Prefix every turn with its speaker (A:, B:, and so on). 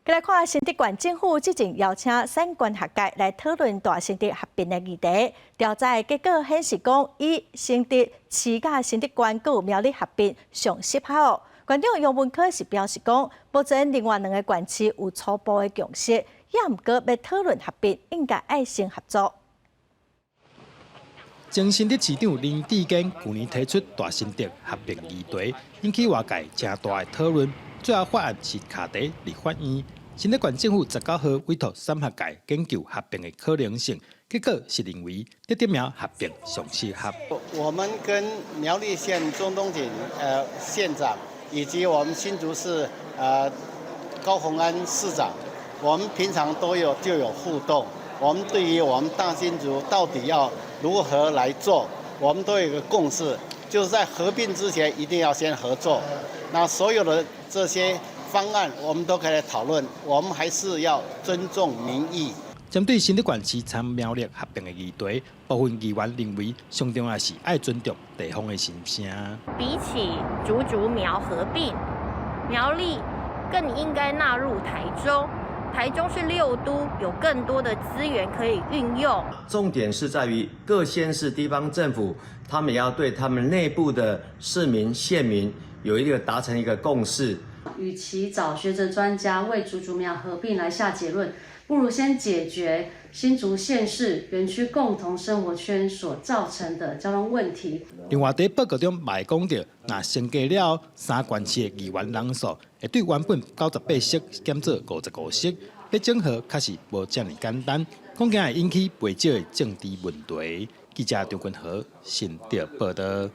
A: 來看新竹縣政府之前邀請產官學界來討論大新竹合併的議題，調查的結果顯示講，以新竹市佮新竹縣閣有苗栗合併上適合。縣長楊文科是表示講，目前另外兩个縣市有初步的共識，也毋過欲討論合併，應該愛先合作。
B: 前新竹市長林智堅舊年提出大新竹合併議題，引起外界誠大的討論。最後法案是卡佇立法院。新竹縣政府19號委託產學界研究合併的可能性，結果是認為竹竹苗合併上適合。
C: 我們跟苗栗縣鍾東錦縣長，以及我們新竹市高虹安市長，我們平常都有就有互動。我們對於我們大新竹到底要如何來做，我們都有一個共識，就是在合併之前一定要先合作。那所有的這些方案，我們都可以來討論。我們還是要尊重民意。
B: 針對新竹縣市參苗栗合併的議題，部分議員認為，上重要是愛尊重地方的心聲。
D: 比起竹竹苗合併，苗栗更應該納入台中。台中是六都，有更多的資源可以運用。
E: 重點是在於各縣市地方政府，他們也要對他們內部的市民、縣民有一個達成一個共識。
F: 與其找學者專家為竹竹苗合併來下結論，不如先解決新竹縣市園區共同生活圈所造成的交通問題。
B: 另外，佇報告中嘛會講著，若成家了後，三縣市的議員人數會對原本98席減做55席，欲整合確實無遮爾簡單，恐驚會引起袂少的政治問題。記者張君和新竹報導。